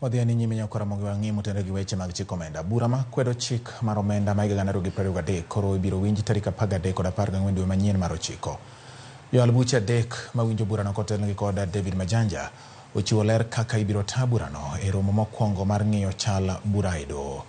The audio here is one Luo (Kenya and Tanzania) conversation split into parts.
Wadhi ane nyime nyaka Ramogi wang'i motenore gi weche mag chik omenda. Bura ma kwedo chik mar omenda ma higa 2023 koro ibiro winj tarik 13 kod 14 dwe manyien mar ochiko. Joyal buche adek mawinjo burano kotelnegi kod David Majanja ochiwo ler kaka ibiro ta burano e romo mokwongo mar ng'iyo chal bura e doho.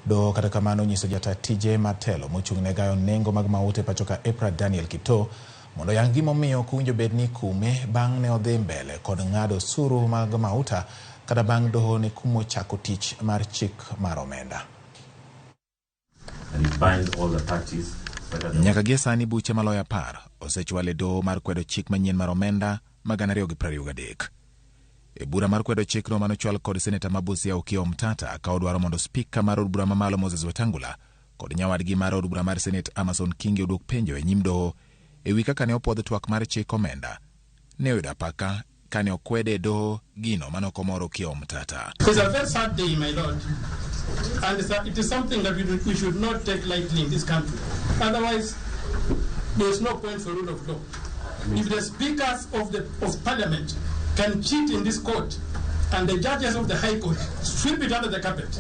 Doho kata kamano onyiso jata tije mar telo mochung' ne gayo nengo mag mauta e pachoka EPRA Daniel Kiptoo mondo oyang gimomiyo ok owinjo bed ni ikume bang' ne odhi mbele kod ng'ado osuru mag mauta kata bang' doho ne kumo chako tich mar chik mar omenda. Nyaka gie sani buche maloyo 10 osechwal e doho mar kwedo chik manyien mar omenda ma 2023. E bura mar kwedo chikno manochwal kod seneta ma Busia Okiya Omtata ka odwaro mondo spika mar od bura mamalo Moses Wetangula kod nyawadgi mar od bura mar senet Amason Kingi oduok penjo e nyim doho e wi kaka ne opuodh twak mar chik omenda ne oyudo apaka kane okwede e doho gino mane ok omoro Okiya Omtata. It's a very sad day, my lord, and it is something that we should not take lightly in this country. Otherwise, there is no point for rule of law. If the speakers of parliament can cheat in this court and the judges of the High Court sweep it under the carpet,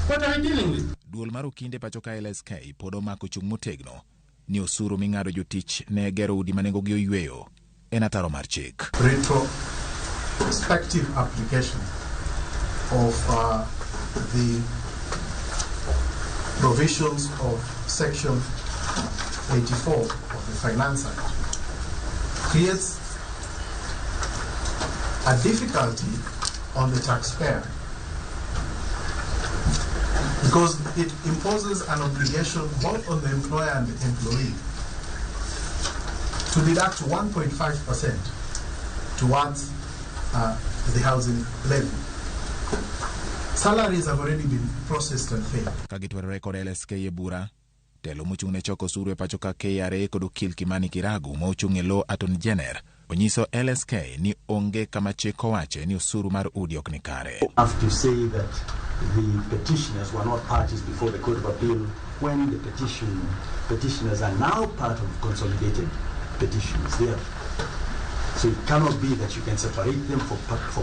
what are we dealing with? Duol mar okinde pacho ka LSK pod omako chung' motegno ni osuru ming'ado jotich ne gero udi ma nengogi oyweyo en ataro mar chik. Retrospective application of the provisions of Section 84 of the Finance Act creates a difficulty on the taxpayer because it imposes an obligation both on the employer and the employee to deduct 1.5% towards the housing levy. Salaries have already been processed and paid. Ka gitwerore kod LSK e bura, telo mochung' ne choko osuru e pacho ka KRA kod okil Kimani Kiragu ma ochung' e lo Attorney General onyiso LSK ni onge kama chik owache ni osuru mar udi ok ni kare. I have to say that the petitioners were not parties before the Court of Appeal when the petitioners are now part of consolidated petitions there. So it cannot be that you can separate them for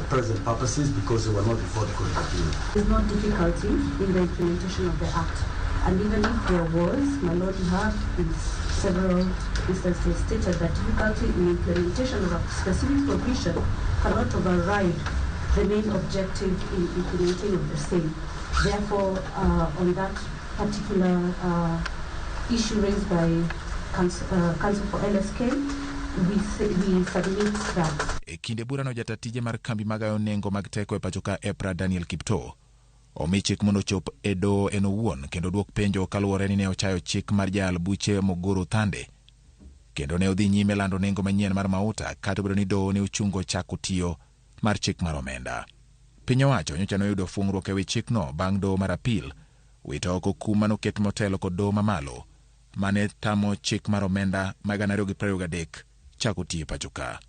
present purposes because they were not before the Court of Appeal. There's no difficulty in the implementation of the Act. And even if there was, my Lord, you have in several instances stated that difficulty in implementation of a specific provision cannot override the main objective in implementing of the same. Therefore, on that particular issue raised by Counsel for LSK, we submit that. E kinde burano jata tije mar kambi magayo nengo mag teko e pacho ka EPRA Daniel Kiptoo omi chik mondo ochop e doho en owuon kendo duok penjo kaluwore ni ne ochayo chik mar jayal buche Muguru Thande kendo ne odhi nyime lando nengo manyien mar mauta kata obedo ni doho ne ochungo chako tiyo mar chik mar omenda. Piny owacho nyocha noyudo fungruok e wi chikno bang' doho mar apil wito oko kum manoket motelo kod doho mamalo mane tamo chik mar omenda ma 2023 chako tiyo e pacho ka.